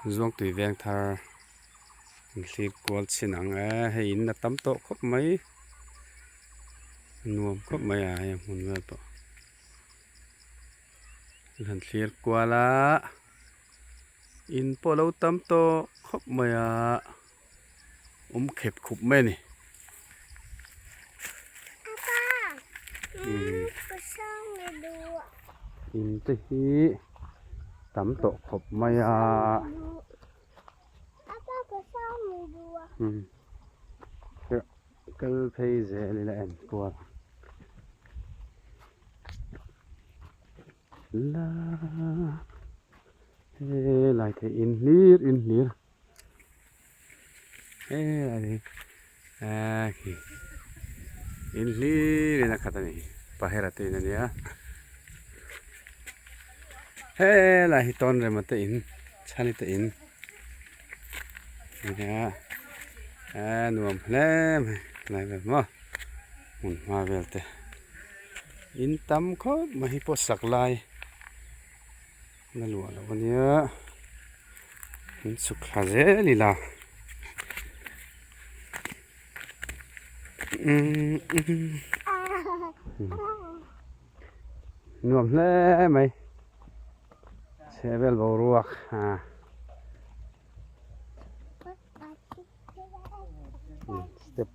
Zuangtui veng thar an thlir kual chhin ang e hei in a tam tawh khawp mai nuam khawp mai a hei a hmun vel pawh an han thlir kual a in pawh a lo tam tawh khawp mai a awm khep khup mai a ni. In te hi tam tawh khawp mai a kal phei zel ila en kual la helai te in hlir in hlir. In hlir in a khat a ni pahera te in a nia helai hi tawn rema te in chhani te in ania a nuam hle mai helai vel maw hmun hma vel te in tam khawp mai hi pawh sak lai. La luah loh a nia in chhuk thla zel ila nuam hle mai chheh vel boruak a. Step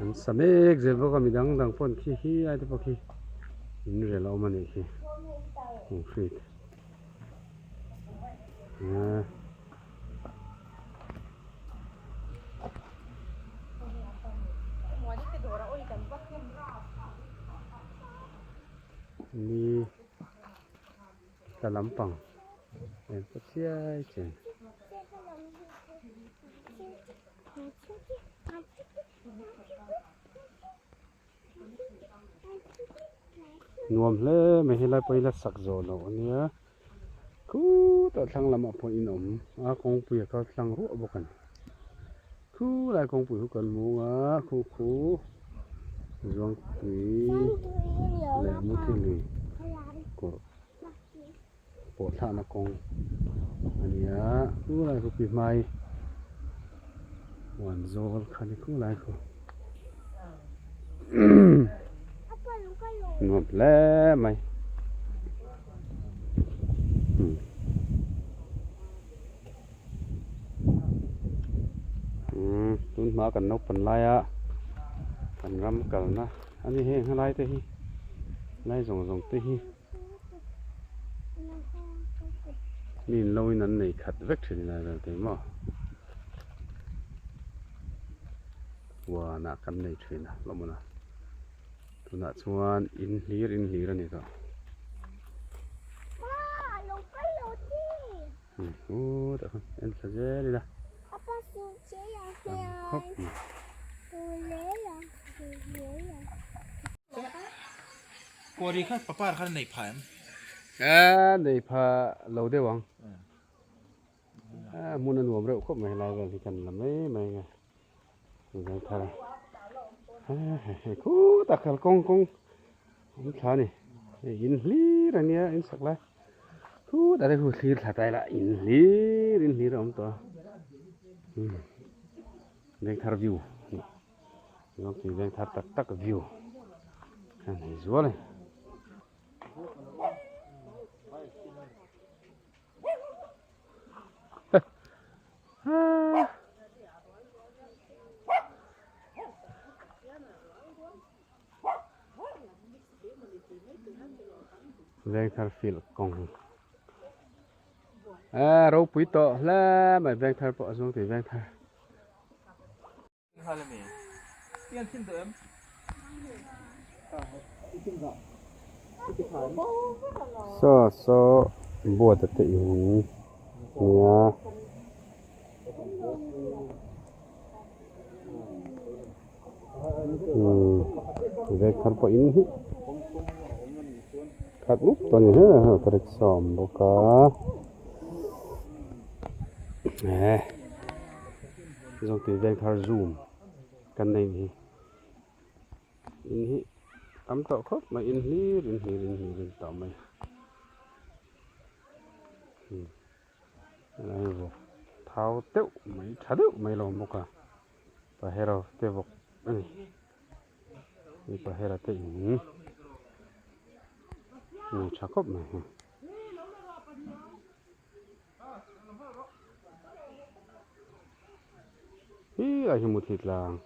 an sa mek zel bawk a midang dang pawh an khi hi ai te pawh khi in rel a awm a nih khi concrete ah. Ni tla lampang en pawh chiai chiai nuam hle mai helai pawh hi la sak zawh loh a nia khutah thlang lamah pawh in awm a kawngpui a kal tlang ruah bawk a ni khulai kawngpui khu kan hmu a khu khu zuangtui leh muthilui kawr pawh thlahna kawng a ni a khulai khu pi hmai huan zawl kha ni khulai khu nuam hle mai. Tun hma kan naupang laia kan ram kalna a ni heng helai te hi lai zawng zawng te hi mi in lo in an nei khat vek thin lai vel te hi maw huanah kan nei thin a hlawm a tunah chuan in hlir in hlir a ni tawh. En thla zel ila khawp mai. Kuari kha papa khan nei pha em? A nei pha lo deuh ang. A hmun a nuam reuh khawp mai helai vel hi kan la mai mai ang a. Zai thar a. Khutah kalkawng kawng Awm thla a ni hei in hlir a nia in sak lai khutah te khu thlir thla ta ila in hlir in hlir a awm tawh a umm vengthar view a ni Zawngtui vengthar tak tak view a nei zual a ni. Vengthar field kawng a ropui tawh hle mai vengthar pawh a zawng tih vengthar. Saw saw board te in nia. Vek thar pawh in hi khat mup tawh a ni he auto rickshaw a awm bawk a eh zawngtui veng thar zoom kan nei ni in hi. tam tawh khawp mai in hlir in hlir in hlir in tawh mai helai hi vawk thau deuh mai tha deuh mai a lo awm bawk a pahera te vawk a ni hei pahera te in nei tha khawp mai hei. Hi a hi muthi tlang.